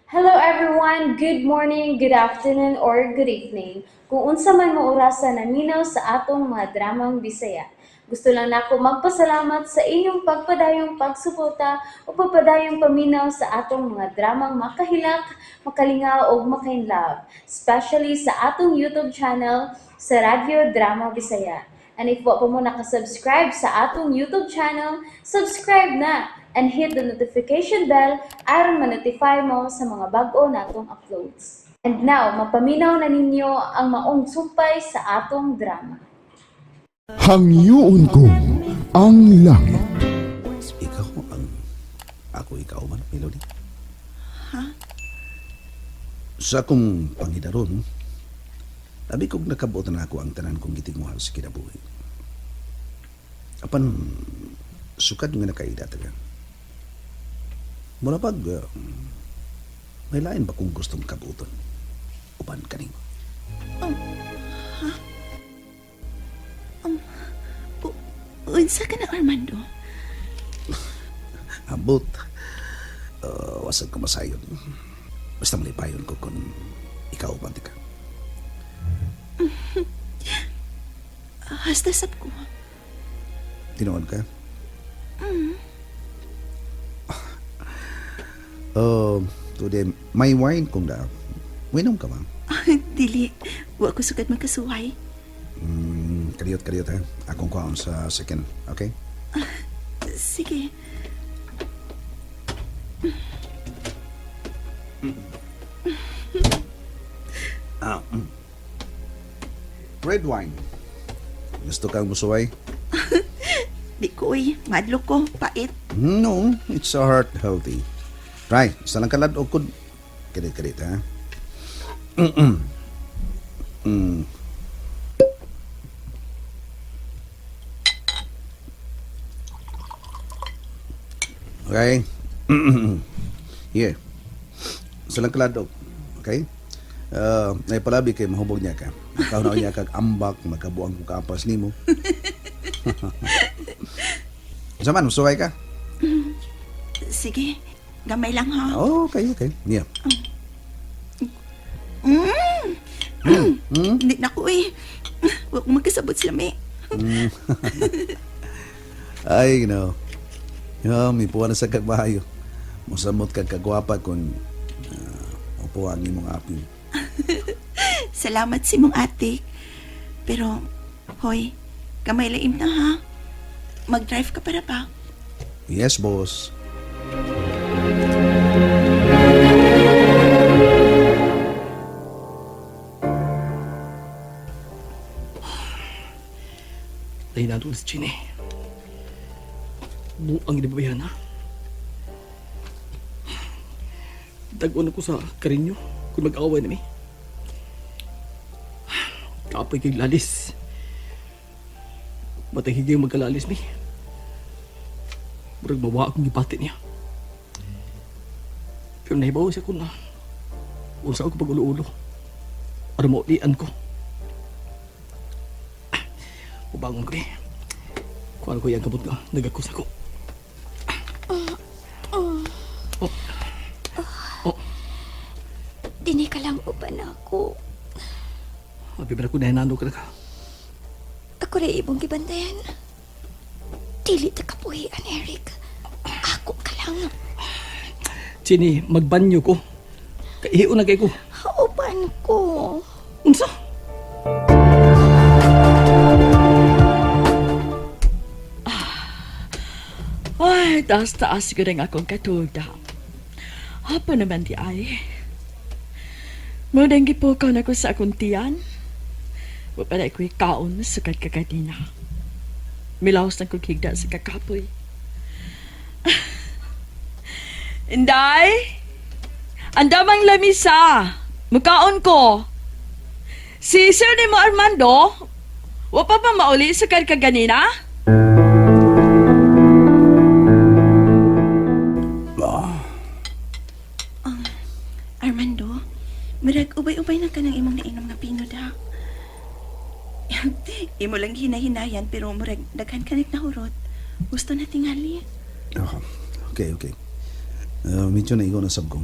Hello everyone! Good morning, good afternoon, or good evening. Kung unsa man mo orasa naminaw sa atong mga dramang Bisaya. Gusto lang nako magpasalamat sa inyong pagpadayong pagsuporta o pagpadayong paminaw sa atong mga dramang makahilak, makalingaw ug makainlove, especially sa atong YouTube channel sa Radyo Drama Bisaya. And if wa pa mo nakasubscribe sa atong YouTube channel, subscribe na and hit the notification bell aron ma-notify mo sa mga bag-o natong uploads. And now, mapaminaw na ninyo ang maong sumpay sa atong drama. Hangyoon ko ang langit. Ikaw ang ako ikaw man, Melody. Ha? Sa akong pangidaron, abi kog nakabot na ako ang tanan kong gitinguha sa kinabuhi. Apan sukad nga nakaida taga. Mura pag may lain ba kung gustong kabuton? Uban kanimo. Unsa ka na, Armando? Ambot. Wasag ko masayon. Basta malipayon ko kung ikaw uban ka. Hasta sab ko. Tinuod ka? Oh, today may wine kung da. Winom ka ba? Dili, wa ko sugad magkasuway. Kaliyot, kaliyot ha. Akong kuhaon sa second, okay? Sige. Ah, Red wine. Gusto kang musuway? Di ko uy, madlo ko, pait. No, it's a heart healthy. Try, isa lang kalad o kud. Kalit, kalit ha. Mm. Okay. Here. Isa lang kaladog. Okay? Naipalabi kay mahubog niya ka. Makahunaw niya kag ambak, makabuang kong kaapas nimo. Sa man, musuway ka? Sige, gamay lang ha. Oh, okay, okay. Yeah. Hindi na ko uy. Wa ko magkasabot sa lami. Ay, you know. Yeah, may puwa na sa kagbahayo. Musamot kag kagwapa kung upo ang imong apil. Salamat si mong ate. Pero, hoy, gamay laim na ha. Mag-drive ka para ba? Yes, boss. Dahil nato si Chini. Buang ginabayan ha. Dagon ako sa karinyo kung mag-away nami. Kapoy kay lalis. Batay higay magkalalis mi. Murag mawa akong gipati niya. Pero nahibaw siya ko na. Unsa ako pag-ulo-ulo. Aron maulian ko. Ubangon ko eh. Kuan ko yung kamot nga. Nagakus ako. Oh. Oh. Dini ka lang uban ako. Abi ba ko nahinano ka na ka? Ako rin ibong gibantayan. Dili ta kapuhian, Eric. Ako ka lang. Chini, magbanyo ko. Kaihiyo na kay ko. Uban ko. Unsa? Ay, taas-taas ko ang akong katuda. Hapa naman di ay. Mudang gipukaw na ko sa akong tiyan. Wa pa na ko'y kaon sukad kagadina. Milaos na kong higda sa kakapoy. Inday! Andamang lamisa! Mukaon ko! Si Sir ni mo Armando, wa pa ba mauli sukad kaganina? Armando, murag ubay-ubay na ka ng imong nainom nga pino da. Imo lang hinahinayan pero murag daghan ka nahurot. Gusto na tingali. Ah, okay, okay. Medyo naigo na sab ko.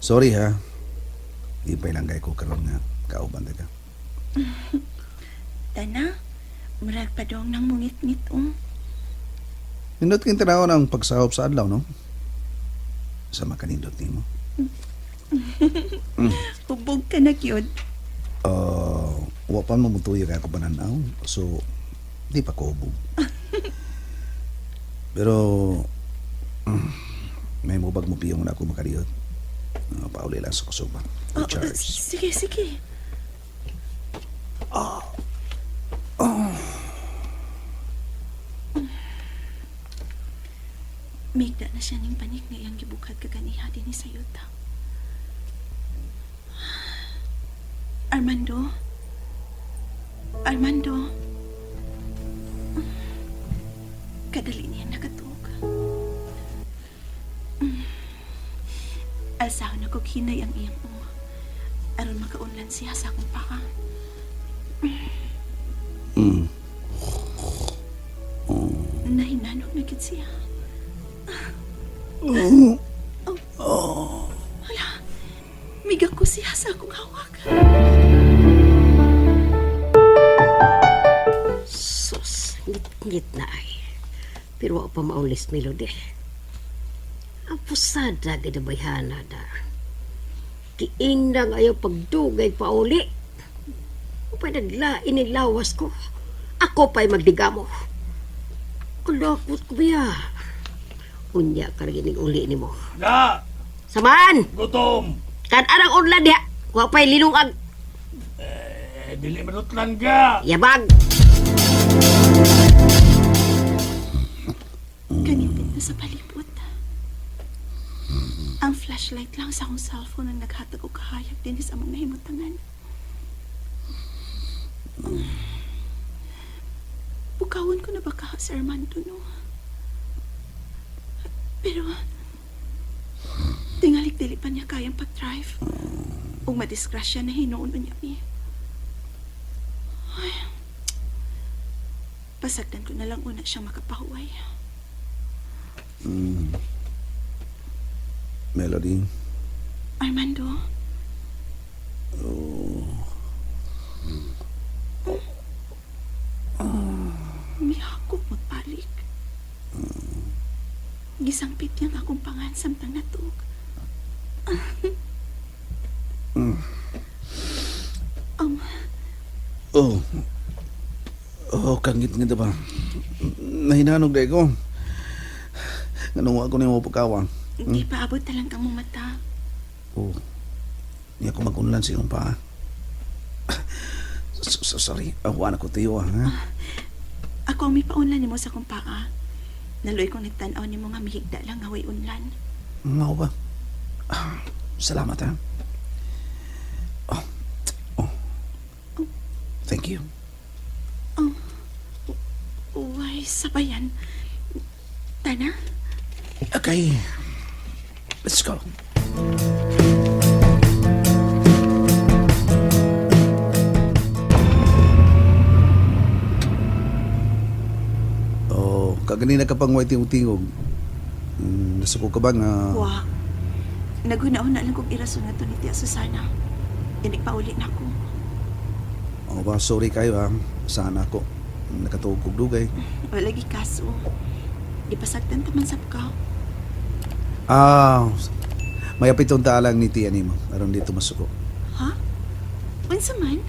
Sorry ha. Di pa ilanggay ko karon nga kauban ta ka. Tana, murag padong nang mungit-ngit oh. Nindot kayong tanaw ng pagsahop sa adlaw, no? Sa makanindot nimo. Hubog ka na gyud. Wa pa mo mutuyo kay ako bananaw. So, di pa ko hubog. Pero, may mubag mo piyong na ako makariyot. Pauli lang sa kusuba. Oh, Charge. sige, sige. Migda na siya ning panik nga iyang gibukad kaganiha dinhi sa yuta. Armando? Armando? Kadali niya nakatuog. Alsahon ako hinay ang iyang uma. Aron makaunlan siya sa akong paa. Nahinanok na gid siya. Oh. Hala, migak ko siya sa akong hawak. Sus, ngit-ngit na ay. Pero wa pa maulis Melody. Ang pusada ginabayhana da. Kiindang ayaw pagdugay pauli. Upay naglain ang lawas ko. Ako pa'y magdigamo. Kulokot ko biya. Unya karagining uli nimo. Ga! Saman! Gutom! Kan arang unlan diha. Wa pa'y linungag. Eh, dili manutlan ga! Yabag! Kanipit na sa palibot. Ang flashlight lang sa akong cellphone ang naghatag og kahayag din sa among nahimutangan. Bukawon ko na baka si Armando, no? Pero, tingalik dili pa niya kayang pag-drive. Ug madisgrasya na hinuon niya mi. Ay, pasagdan ko na lang una siyang makapahuway. Melody. Armando? Mihakop magbalik. Gisangpit niya ang akong pangan samtang natuog. Oh. Oh, kangit nga ba? Nahinanog dahil ko. Ganun ako nimo pagkawa. Hindi pa abot talang kang mata. Oh. Hindi ako magunlan sa iyong paa. Sorry. Awa na ko tiyo, ha? Ako ang mipaunlan nimo sa akong paa. Naloy kong nagtan-aw nimo nga mihigda lang nga way unlan. Mao ba? Ah, salamat, ha? Oh. Oh. Thank you. Uy, sabayan. Tana? Okay. Let's go. Oh, kaganina ka pang white tingog. Nasuko ka ba nga? Wa. Naghuna-huna lang kong irason nga to ni Tia Susana. Inig pauli na ko. Oh, ba, sorry kayo ha. Sana ako. Nakatuog kog dugay. Wala gi kaso. Gipasagdan ta man sab ka. Ah, may apitong taalang ni Tia nimo. Aron dito masuko. Ha? Unsa man?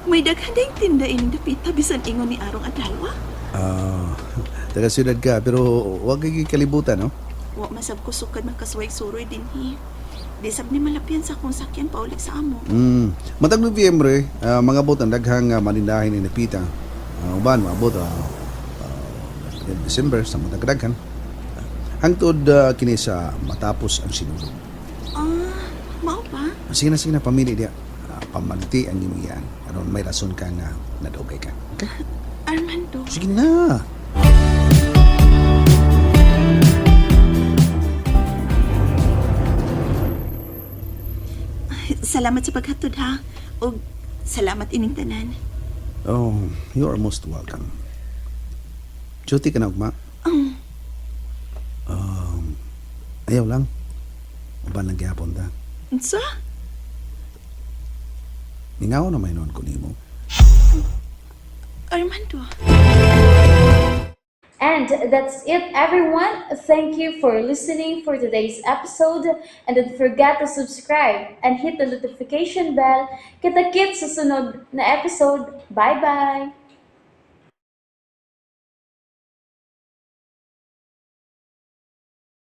May daghan ding tinda ining dapita bisan ingon ni Arong Adlaw. Ah, taga siyudad ka pero wag kay kalibutan, no? Wa masab ko sukad makasuway suroy dinhi. Di sab ni malapyan sa akong sakyan pauli sa amo. Matag Nobyembre, mga abot ang daghang manindahin ni Napita. Uban maabot December sa matag daghan. Hangtod kini sa matapos ang sinulog. Ah, mao pa? Sige na pamili diya. Pamalti ang imong iyaan. Aron may rason ka nga nadugay ka. Okay? Armando. Sige na. Salamat sa paghatod ha. Og salamat ining tanan. Oh, you are most welcome. Duty ka na, ugma? Ayaw lang. Uban lang gihapon ta. Unsa? Mingaw na may noon ko nimo. Armando. And that's it, everyone. Thank you for listening for today's episode. And don't forget to subscribe and hit the notification bell. Kita-kits sa sunod na episode. Bye-bye!